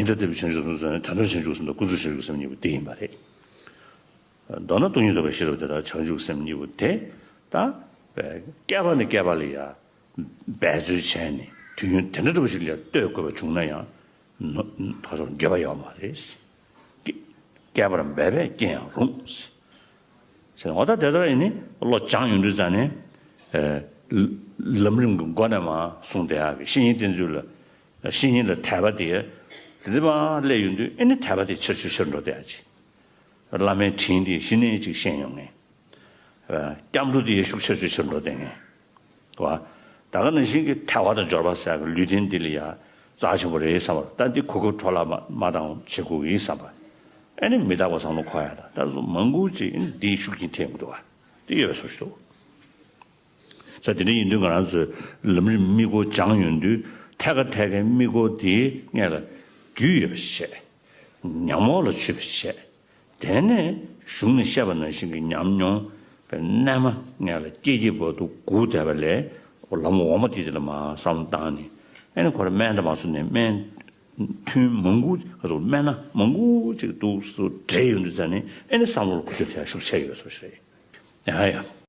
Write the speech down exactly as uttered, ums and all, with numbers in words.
ཉི་ཟླ་ལྟ་བུའི་བྱང་ཆུབ་སེམས་གསུམ་ནི་དོན་དམ་བྱང་ཆུབ་སེམས་དང་ཀུན་རྫོབ་བྱང་ཆུབ་སེམས་གཉིས་པོ་དེ་ཡིན་པ་རེད། མདོར་ན་སྟོང་ཉིད་རྟོགས་པའི་ཤེས་རབ་དེ་དག་བྱང་ཆུབ་སེམས་གཉིས་པོ་དེ་ད་བསྐལ་པ་ནས་བསྐལ་པ་ལ་ཡང་འབད་རྩོལ་བྱས་ནས་དུས་ཡུན་དེ་འདྲ་འདྲ་པོ་ཞིག་ལ་ཡང་གཏོད་དགོས་པ་བྱུང་ན་ཡང་ནོ་ད་ཆོག་འགྱོད་པ་ཡོད་མ་རེད། བསྐལ་པར་འབད་པས་སྐྱེ་ཡང་རུང་། ཟེར་ནས་འོ་ད་དེ་ལྟར་ཡིན་ནི་བློ་སྦྱངས་ཡོང་དུས་ཙང་ནས་ལམ་རིམ་གྱི་སྒོ་ནས་མར་གསུངས་བསྡད་ཡག་གི་བཤེས་གཉེན་བསྟེན་ཚུལ་ལ། བཤེས་གཉེན་ལ་དད་པ་དེ་དེ་དེ་མར་སླེབས་ཡོང་དུས་ཨེ་ནི་དད་པ་དེ་ཆེར་ཆེར་ཆེར་འགྲོ་བསྡད་ཡག་ཅིག་བླ་མའི་དྲིན་དེ་གཞི་ནས་ཅིག་ཤེས་ཡོང་ངེས། སྐྱབས་འགྲོ་དེ་ཤུགས་ཆེར་ཆེར་ཆེར་འགྲོ་བསྡད་ངེས། བ། ད་ག་ནང་བཞིན་གྱི་ཐལ་བ་དང་འབྱོར་པ་ཟེར་ཡག་གི་ལུས་རྟེན་འདི་ལ་ཡ་རྩ་ཆེན་པོ་རེད་བསམ་པ། ད་འདི་གོ་སྐབས་འཕྲོ་བརླག་མ་མ་བཏང་བྱེད་དགོས་ཀྱི་བསམ་པ། ཨེ་ནི་མི་རྟག་པ་བསམ་བློ་འཁོར་ཡག་དང་ད་གཟོད་མང་པོ་ཅིག་ཨེ་ནི་འདིའི་ཤུགས་རྐྱེན་ཐེབས་ཀྱི་འདུག་བ། འདི་ཡོད་པའི་བཟོ་ཞིག་འདུག་ས་དེ་འདྲ་ཡིན་དུས་ང་རང་ཚོས་ལམ་རིམ་དམིགས་སྐོར་སྦྱངས་ཡོང་དུས་ཐད་ཀ་ཐད་ཀའི་དམིགས་སྐོར་དེའི་སྔོན་ལ་རྒྱུས་ཡོད་པ་ཞིག་བྱས། ཉམས་འོག་ལ་ཆུད་པ་ཞིག་བྱས། དེ་ནས་གཞུང་ནས་བཤད་པ་ནང་བཞིན་གྱི་ཉམས་མྱོང་གི་རྣལ་མ་སྔོན་ལ་སྐྱེ་ཀྱི་བར་དུ་སྒུག་བསྡད་པ་ལས་ལམ་འོག་མ་དེ་དེ་ལ་མར་བསམ་བློ་བཏང་ནས་ཨེ་ནི་ཁོ་རང་སྨན་དང་མ་སོ་ནས་སྨན་ཐུན་མང་པོ་ཁ་སོ་སྨན་སྣ་མང་པོ་ཅིག་འདུག་སུ་འདྲེས་ཡོང་དུས་ཙང་ནས་ཨེ་ནི་བསམ་བློ་ལ་འགུལ་སྐྱོད་དེ་ཤུགས་ཆེ་ཡོད་པའི་བཟོ་ཞིག་རེད། ཡ་ཡ།